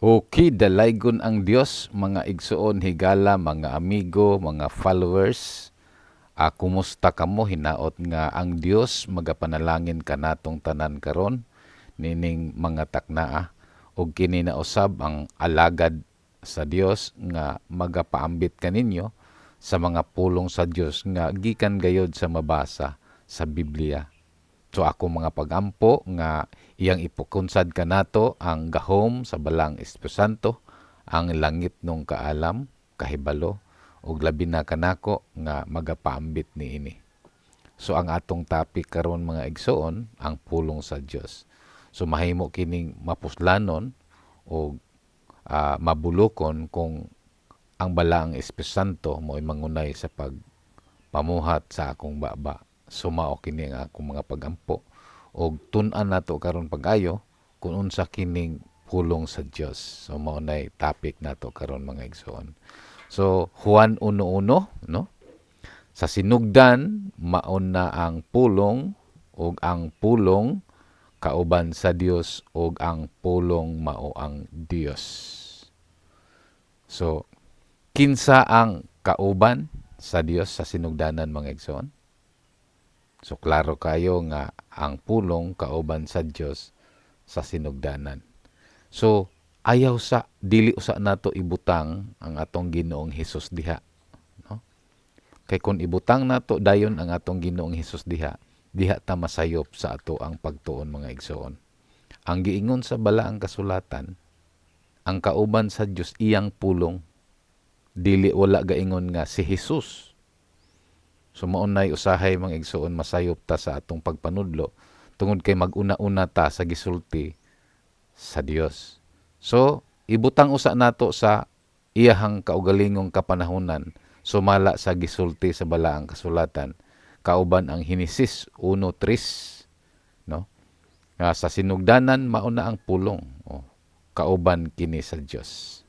Okay, dalaygon ang Dios, mga igsuon, higala, mga amigo, mga followers. Kumusta kamo? Hinaot nga ang Dios magapanalangin kanatong tanan karon nining mga taknaa, ug kini na usab ang alagad sa Dios nga magapaambit kaninyo sa mga pulong sa Dios nga gikan gayod sa mabasa sa Biblia. So ako mga pagampo nga iyang ipukunsad kanato ang gahom sa Balaang Espiritu Santo, ang langit nung kaalam, kahibalo, ug labi na kanako nga magapaambit niini. So ang atong topic karon, mga igsoon, ang pulong sa Dios. So mahimo kining mapuslanon o mabulokon kung ang Balaang Espiritu Santo mo'y mangunay sa pagpamuhat sa akong baba. So mao kini ang akong mga pagampo og tun-an nato karon pag-ayo kung unsa kining pulong sa Dios. So mao nay topic nato karon, mga igsoon. So Juan 1:1, no? Sa sinugdan maon na ang pulong, ug ang pulong kauban sa Dios, ug ang pulong mao ang Dios. So kinsa ang kauban sa Dios sa sinugdanan, mga igsoon? So klaro kayo nga ang pulong kauban sa Dios sa sinugdanan. So ayaw sa dili usa nato ibutang ang atong Ginoong Hesus diha, no? Kay kung ibutang nato dayon ang atong Ginoong Hesus diha, diha ta masayop sa ato ang pagtuon, mga igsoon. Ang giingon sa Balaang Kasulatan, ang kauban sa Dios iyang pulong. Dili, wala gaingon nga si Hesus. So mao nay usahay, mga igsoon, masayop ta sa atong pagpanudlo tungod kay mag-una-una ta sa gisulti sa Dios. So ibutang usa nato sa iyahang kaugalingong kapanahunan sumala sa gisulti sa Balaang Kasulatan kauban ang Henesis 1:3, no, nga sa sinugdanan mao na ang pulong, oh, kauban kini sa Dios.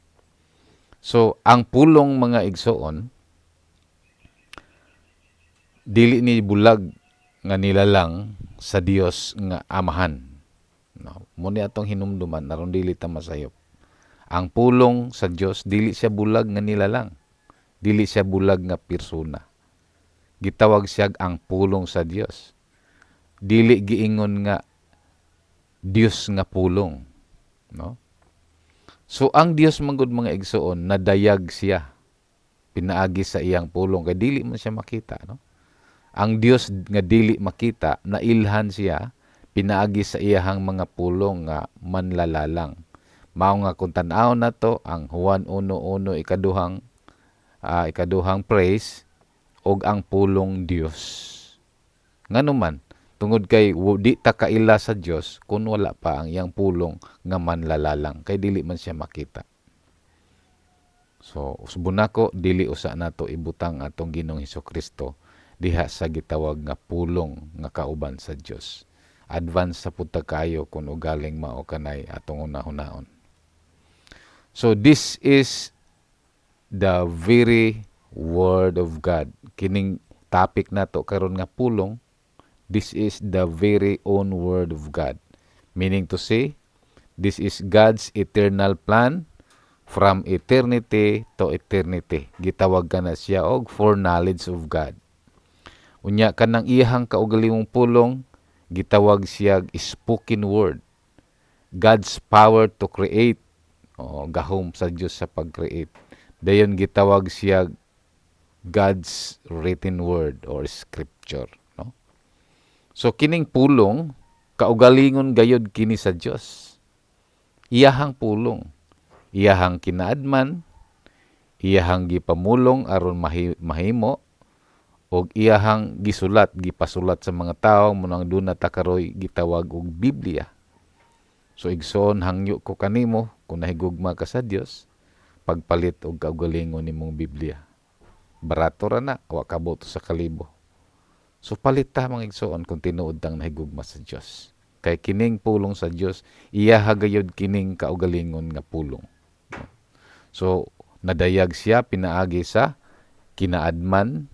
So ang pulong, mga igsoon, dili ni bulag nga nilalang sa Dios nga Amahan, no? Mo ni atong hinumduman aron dili ta masayop. Ang pulong sa Dios, dili siya bulag nga nilalang, dili siya bulag nga persona. Gitawag siya ang pulong sa Dios. Dili giingon nga Dios nga pulong, no? So ang Dios manggod, mga igsoon, nadayag siya pinaagi sa iyang pulong kay dili man siya makita, no? Ang Dios nga dili makita, nailhan siya pinaagi sa iyahang mga pulong nga manlalalang. Mao nga kung tan-awon nato ang Juan 1:1, ikaduhang phrase, og ang pulong Dios. Ngano man? Tungod kay di ta kaila sa Dios kung wala pa ang iyang pulong nga manlalalang kay dili man siya makita. So usbon nako, dili usa nato ibutang atong Ginoong Hesus Kristo diha sa gitawag nga pulong nga kauban sa Dios. Advance sa pud ta kayo kung ugaling mao kanay atong hunahunaon. So this is the very word of God. Kining topic nato karon nga pulong, this is the very own word of God. Meaning to say, this is God's eternal plan from eternity to eternity. Gitawag ka na siya og foreknowledge of God. Unya kanang iyahang kaugalingong pulong, gitawag siya spoken word. God's power to create. O, gahom sa Dios sa pag-create. Dayon gitawag siya God's written word or scripture, no? So kining pulong, kaugalingon gayod kini sa Dios. Iyahang pulong, iyahang kinaadman, iyahang gipamulong aron mahimo og iyahang gisulat, gipasulat sa mga tawo mo nang duna ta karoy gitawag og Biblia. So igsoon, hangyo ko kanimo, kung nahigugma ka sa Dios, pagpalit og kaugalingon nimong Biblia. Barato ra na, wa kabot sa kalibo. So palit ta, mga igsoon, kung tinuod tang nahigugma sa Dios. Kay kining pulong sa Dios, iyaha gayud kining kaugalingon nga pulong. So nadayag siya pinaagi sa kinaadman,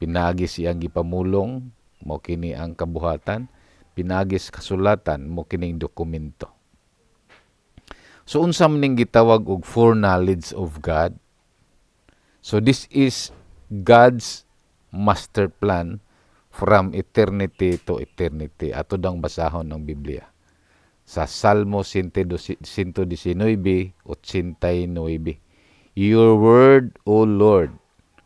pinaagi siyang gipamulong, mo kini ang kabuhatan, pinaagi sa kasulatan, mo kining dokumento. So unsa man ning gitawag og foreknowledge of God? So this is God's master plan from eternity to eternity. Ato dang basahon ng Biblia. Sa Salmo 119:89. "Your word, O Lord,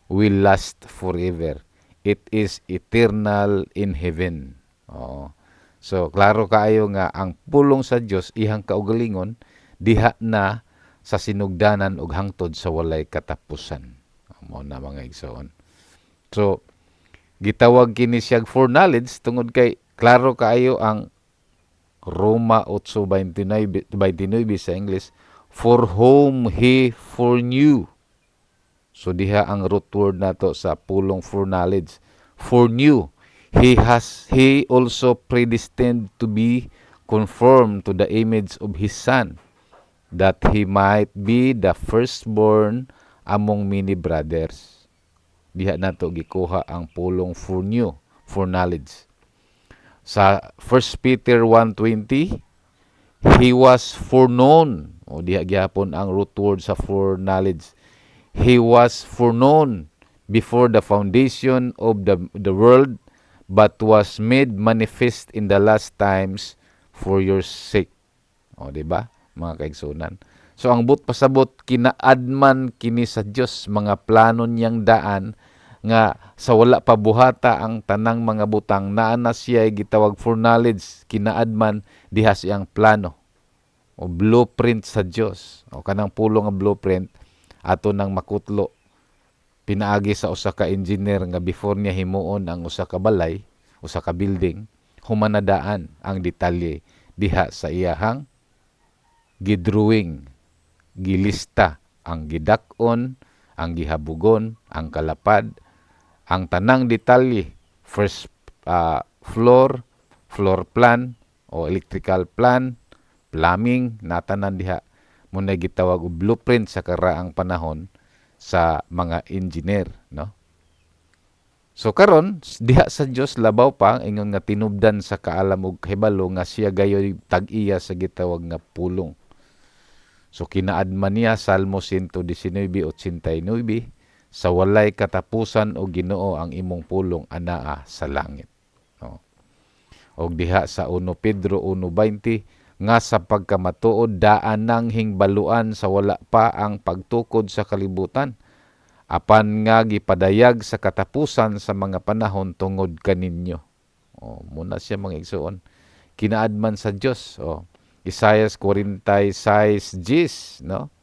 will last forever. It is eternal in heaven." Oo. So, klaro kaayo nga ang pulong sa Dios, iyang kaugalingon, diha na sa sinugdanan ug hangtod sa walay katapusan. Mao na, mga igsoon. So, gitawag kini siyag foreknowledge tungod kay klaro kaayo ang Roma 8:29 29 sa English, "For whom he foreknew." So diha ang root word nato sa pulong foreknowledge. "Foreknew, he also predestined to be conformed to the image of his Son, that he might be the firstborn among many brothers." Diha nato gikuha ang pulong foreknew, foreknowledge. Sa 1 Peter 1:20, "He was foreknown." O diha gyapon ang root word sa foreknowledge. "He was foreknown before the foundation of the world, but was made manifest in the last times for your sake." O, di ba, mga kaigsunan? So ang buot pasabot, kinaadman kini sa Dios, mga plano niyang daan nga sa wala pa buhata ang tanang mga butang, naa na siya gitawag foreknowledge, kinaadman diha siyang plano o blueprint sa Dios. O kanang pulong nga blueprint, ato nang makutlo pinaagi sa usa ka engineer nga before niya himuon ang usa ka balay, usa ka building, humanadaan ang detalye diha sa iyahang gidrawing, gilista ang gidak-on, ang gihabugon, ang kalapad, ang tanang detalye, first floor, floor plan o electrical plan, plumbing, natanan diha. Muna gitawag og blueprint sa karaang panahon sa mga engineer, no? So karon diha sa Dios, labaw pa ingon nga tinubdan sa kaalam ug kahibalo nga siya gayoy tag-iya sa gitawag nga pulong. So kinaadman niya, Salmo 119:89, "Sa walay katapusan, o Ginoo, ang imong pulong anaa sa langit." No? Og diha sa 1 Pedro 1:20, nga sa pagkamatuod daan nang hingbaluan sa wala pa ang pagtukod sa kalibutan, apan nga gipadayag sa katapusan sa mga panahon tungod kaninyo. O, muna siya, mga igsoon. Kinaadman sa Dios. O, Isaias 46:10, no?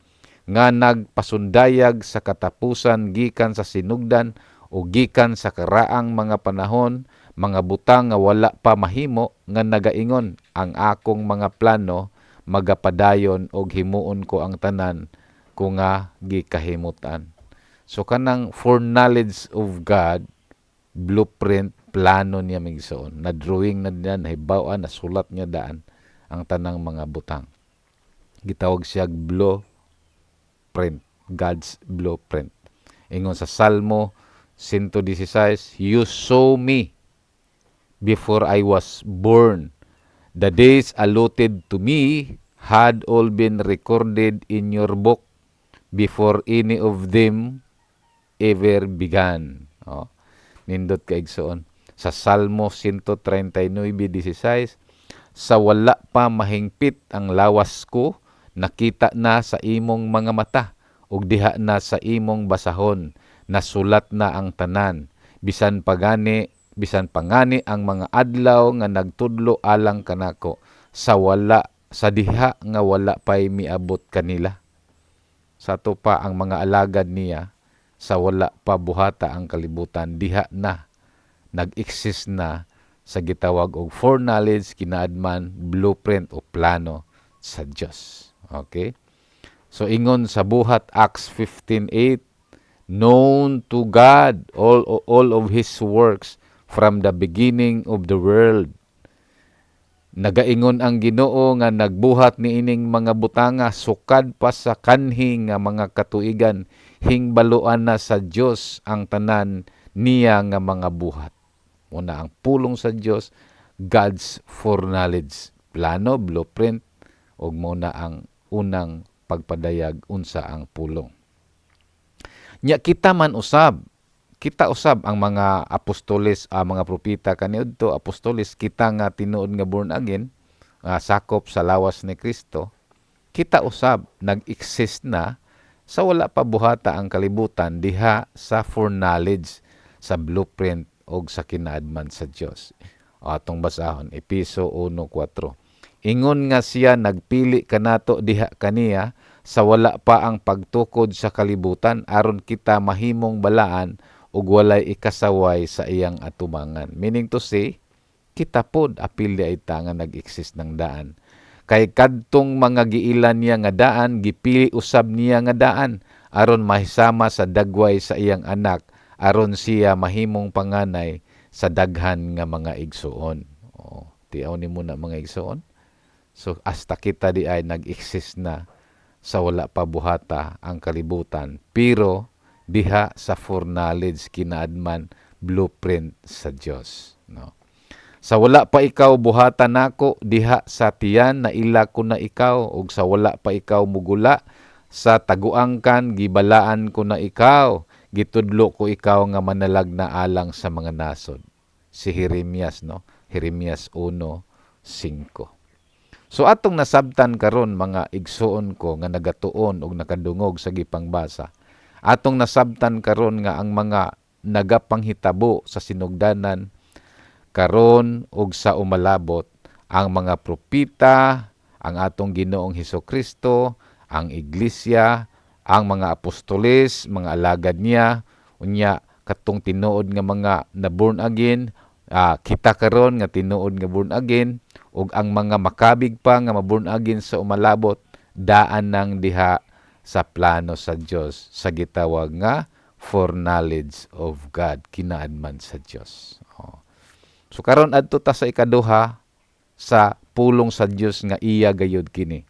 Nga nagpasundayag sa katapusan gikan sa sinugdan o gikan sa karaang mga panahon mga butang nga wala pa mahimo, nga nagaingon, "Ang akong mga plano magapadayon og himuon ko ang tanan ko nga gikahimutan." So kanang foreknowledge of God, blueprint, plano niya, mga igsoon. Na drawing na niya, nahibaw-an, nasulat niya daan ang tanang mga butang. Gitawag siya blueprint, God's blueprint. Ingon sa Salmo 116, "You saw me before I was born. The days allotted to me had all been recorded in your book before any of them ever began." Oh, nindot ka, igsoon. Sa Salmo 139:16, "Sa wala pa mahingpit ang lawas ko, nakita na sa imong mga mata, ug diha na sa imong basahon, nasulat na ang tanan. Bisan pangani ang mga adlaw nga nagtudlo alang kanako, sa wala sa diha nga wala pay miabot kanila." Sa ato pa ang mga alagad niya, sa wala pa buhata ang kalibutan, diha na nag-exist na sa gitawag og foreknowledge, kinaadman, blueprint o plano sa Dios. Okay? So ingon sa Buhat, Acts 15:8, "Known to God all of his works from the beginning of the world." Nagaingon ang Ginoo nga nagbuhat niining mga butanga sukad pa sa kanhi nga mga katuigan, hingbaluan na sa Dios ang tanan niya nga mga buhat. Una ang pulong sa Dios, God's foreknowledge, plano, blueprint, ug mao na ang unang pagpadayag unsa ang pulong. Nya kita man usab, kita usab ang mga apostoles, mga propeta kaniudto, apostoles, kita nga tinuod nga born again, sakop sa lawas ni Kristo, kita usab nag-exist na sa wala pa buhata ang kalibutan diha sa foreknowledge, sa blueprint og sa kinaadman sa Dios. Atong basahon Epeso 1:4. Ingon nga siya nagpili kanato diha kaniya sa wala pa ang pagtukod sa kalibutan aron kita mahimong balaan ug walay ikasaway sa iyang atubangan. Meaning to say, kita pod apil diay ta nga nag-exist ng daan. Kay kadtong mga giilan niya nga daan, gipili usab niya nga daan aron mahisama sa dagway sa iyang anak, aron siya mahimong panganay sa daghan nga mga igsuon. Oh, tiaw nimo na, mga igsuon. So hasta kita di ay nag-exist na sa wala pa buhata ang kalibutan, pero diha sa foreknowledge, kinaadman, blueprint sa Dios, no? Sa wala pa ikaw buhata nako diha sa tiyan, naila ko na ikaw, ug sa wala pa ikaw mugula sa taguangkan, gibalaan ko na ikaw, gitudlo ko ikaw nga manalag na alang sa mga nasod. Si Jeremias, no? Jeremias 1:5. So atong nasabtan karon, mga igsuon ko nga nagatuon og nakadungog sa gipangbasa. Atong nasabtan karon nga ang mga nagapanghitabo sa sinugdanan karon ug sa umalabot, ang mga propeta, ang atong Ginoong Hesus Kristo, ang iglesia, ang mga apostoles, mga alagad niya, unya katong tinuod nga mga na born again, kita karon nga tinuod nga born again, ug ang mga makabig pa nga maborn again sa umalabot, daan nang diha sa plano sa Dios sa gitawag nga foreknowledge of God, kinaadman sa Dios. Oh. So karon adto ta sa ikaduha sa pulong sa Dios nga iya gayud kini.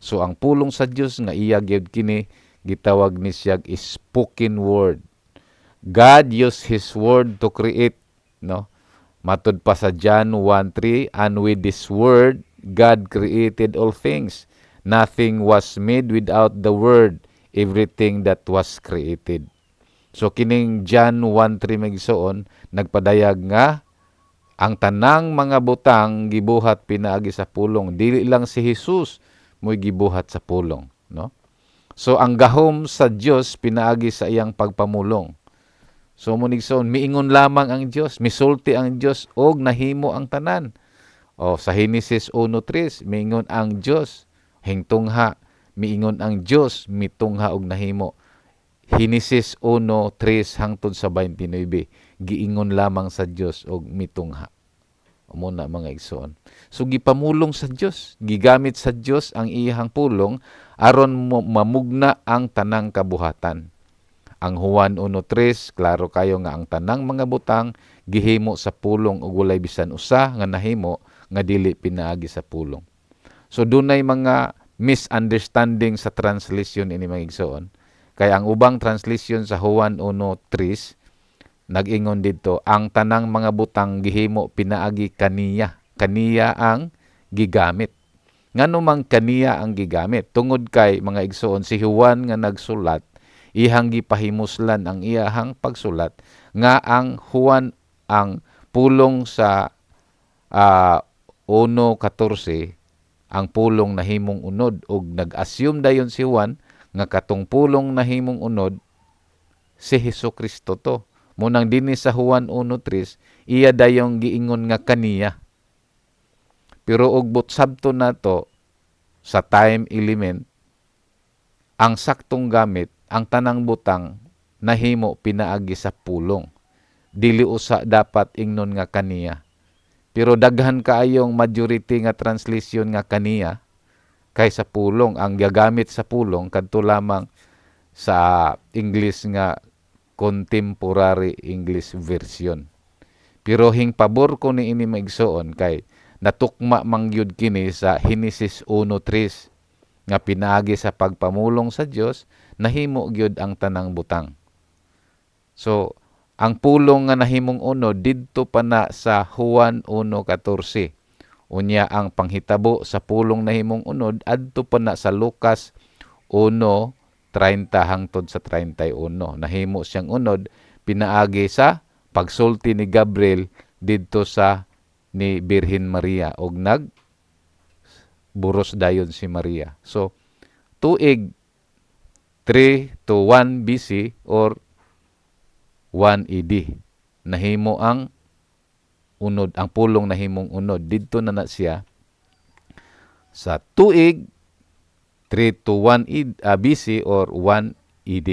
So ang pulong sa Dios nga iya gayud kini, gitawag ni siya spoken word. God used His word to create, no? Matud pa sa John 1:3, "And with this word God created all things. Nothing was made without the word, everything that was created." So kining John 1:3, mga igsoon, nagpadayag nga ang tanang mga butang gibuhat pinaagi sa pulong. Dili lang si Jesus mo'y gibuhat sa pulong, no? So ang gahom sa Dios pinaagi sa iyang pagpamulong. So mao ni, igsoon, miingon lamang ang Dios, misulti ang Dios og nahimo ang tanan. O sa Genesis 1:3, miingon ang Dios, hingtungha, miingon ang Dios, mitungha og nahimo. Genesis 1:3 hangtod sa 29, giingon lamang sa Dios og mitungha. Mao na, mga igsoon. So gipamulong sa Dios, gigamit sa Dios ang iyang pulong aron mamugna ang tanang kabuhatan. Ang Juan 1:3, klaro kayo nga ang tanang mga butang gihimo sa pulong ug walay bisan usa nga nahimo nga dili pinaagi sa pulong. So dunay mga misunderstanding sa translation ini, mga igsoon. Kay ang ubang translation sa Juan 1:3 nag-ingon didto, ang tanang mga butang gihimo pinaagi kaniya. Kaniya ang gigamit. Ngano mang kaniya ang gigamit? Tungod kay, mga igsoon, si Juan nga nagsulat, ihang gipahimuslan ang iyahang pagsulat nga ang Juan, ang pulong sa 1:14, ang pulong nahimong unod, ug nag-assume dayon si Juan nga katong pulong nahimong unod si Hesus Kristo to. Mao nang dinhi sa Juan 1:3, iya dayong giingon nga kaniya. Pero og sabton nato sa time element, ang saktong gamit, ang tanang butang nahimo pinaagi sa pulong. Dili usa dapat ingnon nga kaniya. Pero daghan kaayong majority nga translation nga kaniya kaysa pulong. Ang gagamit sa pulong kadto lamang sa English nga Contemporary English Version. Pero hing pabor ko ni ini, mga igsoon, kay natukma man gyud kini sa Genesis 1:3 nga pinaagi sa pagpamulong sa Dios nahimo gyud ang tanang butang. So ang pulong nga nahimong unod didto pa na sa Juan 1:14. Unya ang panghitabo sa pulong nahimong unod adto pa na sa Lucas 1:30 hangtod sa 31. Nahimo siyang unod pinaagi sa pagsulti ni Gabriel didto sa ni Birhen Maria og nag buros dayon si Maria. So tuig 3 to 1 BC or 1 AD nahimo ang unod, ang pulong nahimong unod. Didto na na siya sa tuig 3 to 1 BC or 1 AD.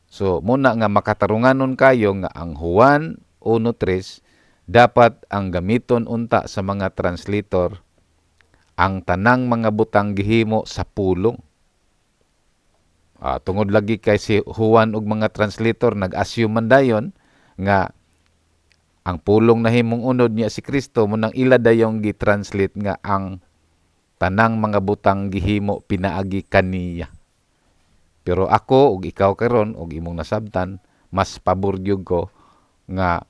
So muna nga makatarunganon kayo nga ang Juan 1:3 dapat ang gamiton unta sa mga translator, ang tanang mga butang gihimo sa pulong. Tungod lagi kay si Juan ug mga translator nag-assume man dayon nga ang pulong nahimong unod niya si Kristo, munang ila dayong gi-translate nga ang tanang mga butang gihimo pinaagi kaniya. Pero ako ug ikaw karon ug imong nasabtan, mas pabor gyud ko nga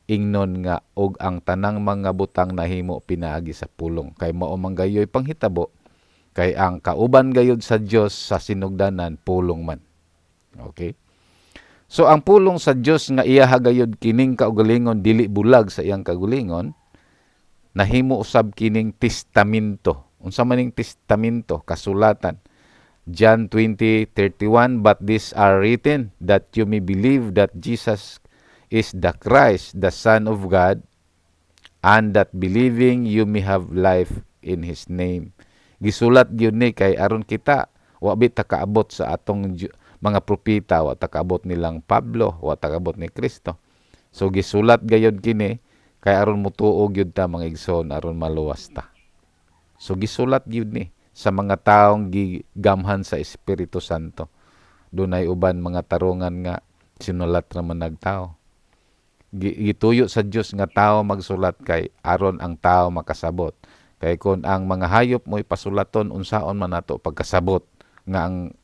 ingnon nga og ang tanang mga butang nahimo pinaagi sa pulong, kay mao man gayoy panghitabo, kay ang kauban gayud sa Dios sa sinugdanan pulong man. Okay? So ang pulong sa Dios nga iya gayud kining kaugalingon, dili bulag sa iyang kaugalingon, nahimo usab kining testamento. Unsa man ning testamento? Kasulatan. John 20:31, "But these are written that you may believe that Jesus is the Christ, the Son of God, and that believing you may have life in His name." Gisulat gyud ni kay aron kita wa bit ta kaabot sa atong mga propeta, wa ta kaabot nilang Pablo, wa ta kaabot ni Kristo. So gisulat gayud kini kay aron mutuo gyud ta, mga igsoon, aron maluwas ta. So gisulat gyud ni sa mga taong gigamhan sa Espiritu Santo. Dunay uban mga tarungan nga sinulat ra man nagtao. Gituyo sa Dios nga tao magsulat kay aron ang tao makasabot. Kay kon ang mga hayop mo'y pasulaton, unsaon man nato pagkasabot nga ang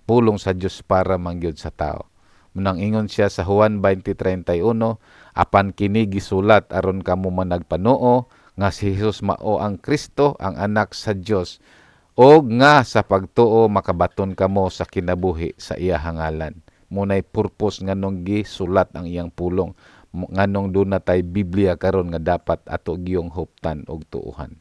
pulong sa Dios para mangyud sa tao? Munang ingon siya sa Juan 20:31, "Apan kini gisulat aron kamo managpanuo nga si Jesus mao ang Kristo, ang anak sa Dios, og nga sa pagtuo makabaton kamo sa kinabuhi sa iyahang ngalan." Munay purpose nganong gisulat ang iyang pulong, nganong duna tay Biblia karon nga dapat ato giyong huptan og tuohan.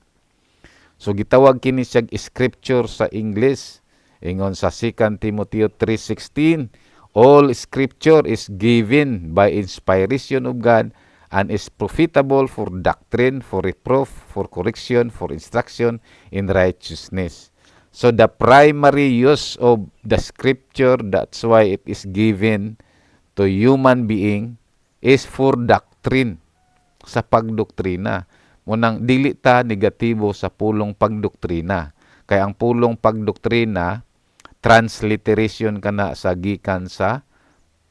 So gitawag kini siyag scripture sa English. Ingon sa 2 Timoteo 3:16, "All scripture is given by inspiration of God and is profitable for doctrine, for reproof, for correction, for instruction in righteousness." So the primary use of the scripture, that's why it is given to human being, is for doctrine, sa pagdoktrina. Munang dili ta negatibo sa pulong pagdoktrina. Kay ang pulong pagdoktrina, transliteration kana sa gikan sa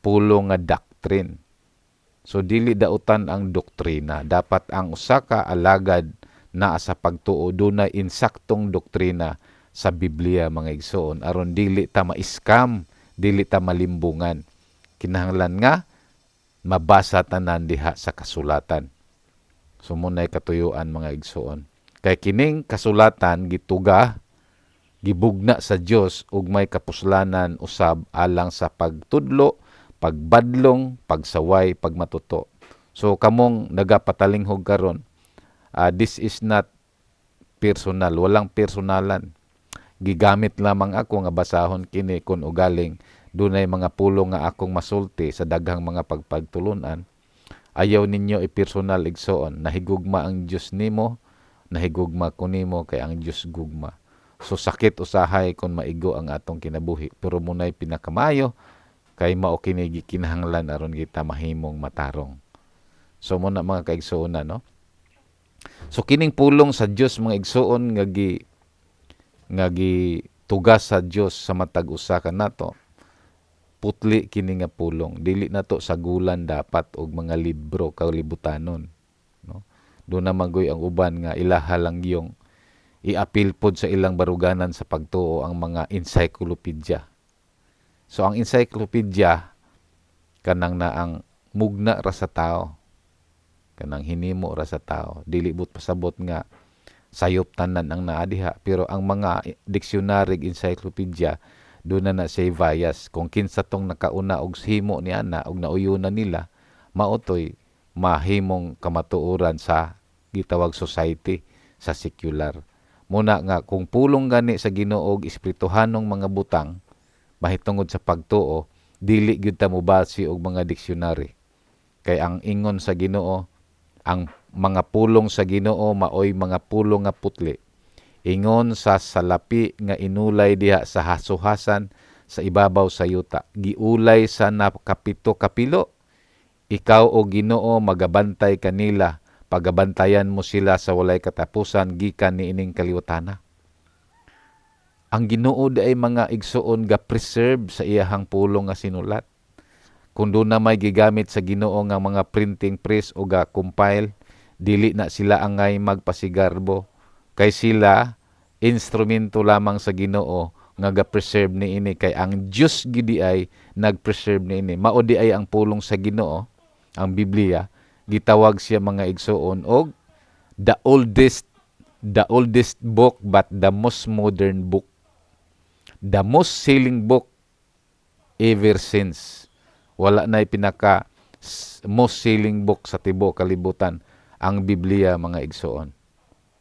pulong nga doctrine. So dili dautan ang doktrina. Dapat ang usa ka alagad naa sa pagtuo dunay insaktong doktrina sa Biblia, mga igsoon, aron dili ta ma-scam, dili ta malimbungan. Kinahanglan nga mabasa tanan diha sa kasulatan. So munay katuyuan, mga igsoon. Kay kining kasulatan gituga, gibugna sa Dios ug may kapuslanan usab alang sa pagtudlo, pagbadlong, pagsaway, pagmatuto. So kamong nagapatalinghog karon, this is not personal, walang personalan. Gigamit lamang ako nga basahon kini kun ugaling dunay mga pulong nga akong masulti sa daghang mga pagpagtulunan. Ayaw ninyo i-personal, igsoon. Nahigugma ang Dios nimo, nahigugma ko nimo, kay ang Dios gugma. So sakit usahay kung maigo ang atong kinabuhi, pero munay pinakamayo kay mao kini gikinahanglan aron kita mahimong matarong. So muna, mga kaigsuonan, no. So kining pulong sa Dios, mga igsuon, nga gitugas sa Dios sa matag usa kanato, putli kini nga pulong. Dili nato sagulan dapat og mga libro kalibutanon, no. Do na magoy ang uban nga ilaha lang yung iapil pod sa ilang baruganan sa pagtuo ang mga encyclopedia. So ang encyclopedia kanang na ang mugna ra sa tao. Kanang hinimo ra sa tao. Dili but pasabot nga sayop tanan ang naa diha, pero ang mga dictionary, encyclopedia, duna na siya bias kung kinsa tong nakauna og himo ni ana og nauyunan nila, mao toy mahimong kamatuoran sa gitawag society sa secular. Muna nga kung pulong gani sa Ginoo og espirituhanong mga butang mahitungod sa pagtuo, dili gyud ta mobase og mga dictionary, kay ang ingon sa Ginoo, ang mga pulong sa Ginoo maoy mga pulong nga putli, ingon sa salapi nga inulay diha sa hasuhasan sa ibabaw sa yuta, giulay sa nakapito kapilo. Ikaw, o Ginoo, magabantay kanila, pagabantayan mo sila sa walay katapusan gikan niining kaliwatana. Ang Ginoo diay, mga igsuon, ga preserve sa iyahang pulong nga sinulat. Kung duna may gigamit sa Ginoo nga mga printing press o ga compile, dili na sila angay magpasigarbo kay sila instrumento lamang sa Ginoo nga ga-preserve niini, kay ang Dios gidi ay nag-preserve niini. Mao diay ang pulong sa Ginoo, ang Biblia, gitawag siya, mga igsuon, og the oldest book but the most modern book, the most selling book ever since. Wala na pinaka most selling book sa tibuok kalibutan ang Biblia, mga igsuon.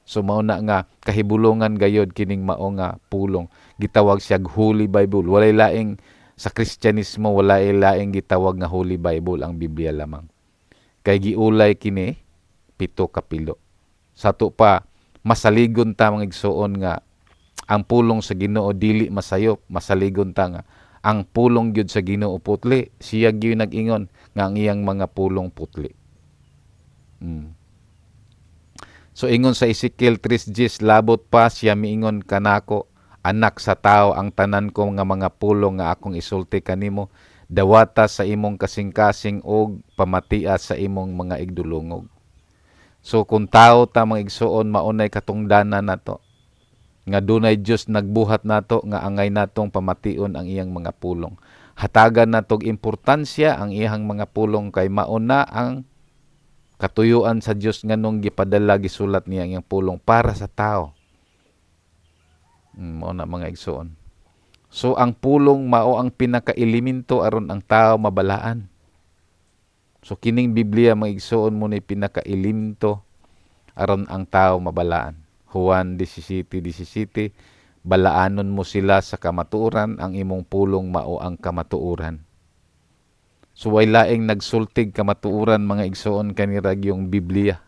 So mao na nga kahibulongan gayod kining mao nga pulong. Gitawag siya Holy Bible. Walay laing sa Kristyanismo, walay laing gitawag nga Holy Bible, ang Biblia lamang. Kay giulay kini pito kapilo. Sa ato pa masaligon ta, mga igsuon, nga ang pulong sa Ginoo dili masayop, masaligon ta nga ang pulong gyud sa Ginoo putli. Siya gyud nag-ingon nga ang iyang mga pulong putli. So ingon sa Ezekiel 3:10, labot pa siya miingon kanako, "Anak sa tao, ang tanan ko nga mga pulong nga akong isulti kanimo, dawata sa imong kasing-kasing og pamatia sa imong mga igdulungog." So kung tao ta, mga igsuon, maunay katungdanan nato nga dunay Dios nagbuhat nato nga angay natong pamation ang iyang mga pulong. Hatagan natog importansya ang iyang mga pulong kay mao na ang katuyuan sa Dios nganong gipadala, gisulat niya ang iyang pulong para sa tao. Mao na, mga igsuon. So ang pulong mao ang pinaka-elemento aron ang tao mabalaan. So kining Biblia, mga igsuon, mao ni pinaka-elemento aron ang tao mabalaan. Juan 17:17, "Balaanon mo sila sa kamatuoran, ang imong pulong mao ang kamatuoran." So way laing nagsultig kamatuoran, mga igsuon, kanira yung Biblia,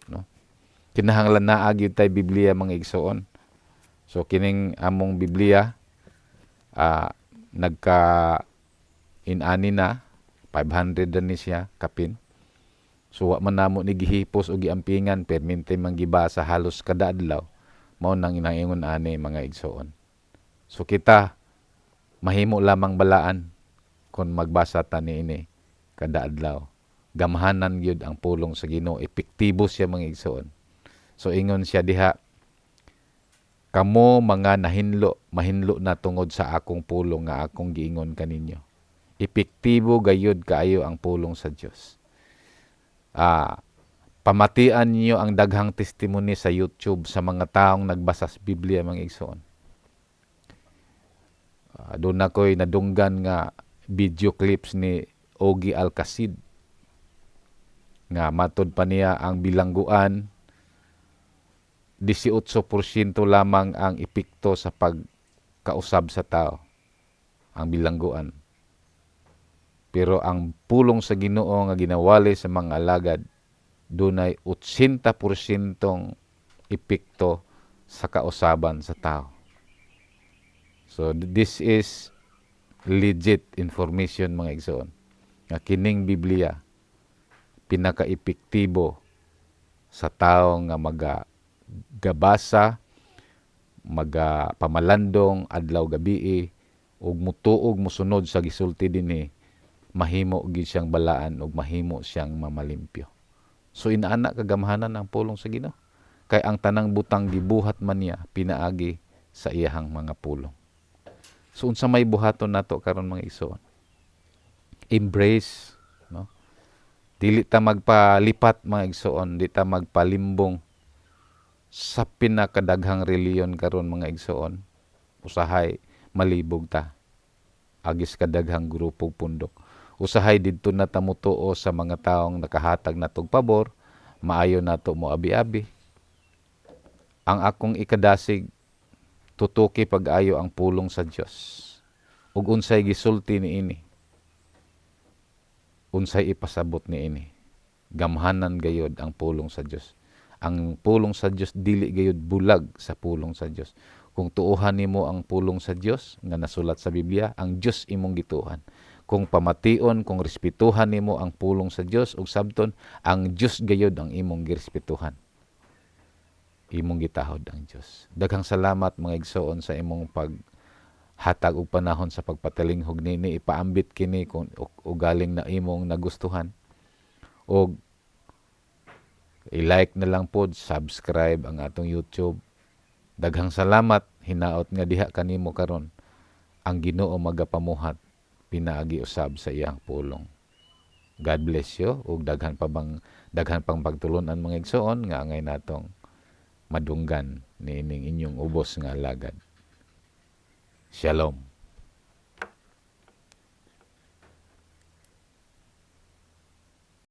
no? Kinahanglan naa gyud tay Biblia, mga igsuon. So kining among Biblia nagka inani na 500 na ni siya kapin. So wa man namo ni gihipos o giampingan, permente man gibasa halos kada adlaw. Mao nang inaingon ani, mga igsuon. So kita mahimo lamang balaan kung magbasa ta niini kada adlaw. Gamhanan gyud ang pulong sa Ginoo, epektibo siya, mga igsuon. So ingon siya diha, "Kamo mga nahinlo, mahinlo na tungod sa akong pulong nga akong giingon kaninyo." Epektibo gayud kaayo ang pulong sa Dios. Pamatian niyo ang daghang testimony sa YouTube sa mga taong nagbasa sa Biblia, mga igsoon. Duna ko'y nadunggan nga video clips ni Ogie Alcasid nga matod pa niya, ang bilangguan 18% lamang ang epekto sa pagkausab sa tao, ang bilangguan. Pero ang pulong sa Ginoo nga ginawali sa mga alagad, dunay 80% epekto sa kausaban sa tao. So this is legit information, mga igsoon, nga kining Biblia pinaka-epektibo sa tao nga maga gabasa, maga pamalandong adlaw gabii ug mutuog, mosunod sa gisulti dinhi, mahimo gid siyang balaan ug mahimo siyang mamalimpyo. So inaana kagamhanan ang pulong sa Ginoo. Kay ang tanang butang gibuhat man niya pinaagi sa iyahang mga pulong. So unsa may buhaton nato karon, mga igsoon? Embrace, no? Dili ta magpalipat, mga igsoon, di ta magpalimbong sa pinakadaghang reliyon karon, mga igsoon. Usahay malibog ta. Agis kadaghang grupo, pundok. Usahay didto na ta motuo sa mga taong nakahatag natog pabor, maayo nato mo abi-abi. Ang akong ikadasig, tutuki pag-ayo ang pulong sa Dios. Ug unsay gisulti niini? Unsay ipasabot niini? Gamhanan gayod ang pulong sa Dios. Ang pulong sa Dios, dili gayod bulag sa pulong sa Dios. Kung tuohan nimo ang pulong sa Dios nga nasulat sa Biblia, ang Dios imong gituohan. Kung pamation, kung respetuhan nimo ang pulong sa Dios ug sabton, ang Dios gayod ang imong girespetuhan. Imong gitahod ang Dios. Daghang salamat, mga igsoon, sa imong paghatag og panahon sa pagpatilinghog nini. Ipaambit kini kung ugaling na imong nagustuhan. Og i-like na lang pod, subscribe ang atong YouTube. Daghang salamat, hinaot nga diha kanimo karon ang Ginoo magapamuhat pinaagi usab sa iyang pulong. God bless you ug daghan pa bang daghan pang pagtulunan, mga igsoon, nga angay natong madunggan niining inyong ubos nga alagad. Shalom.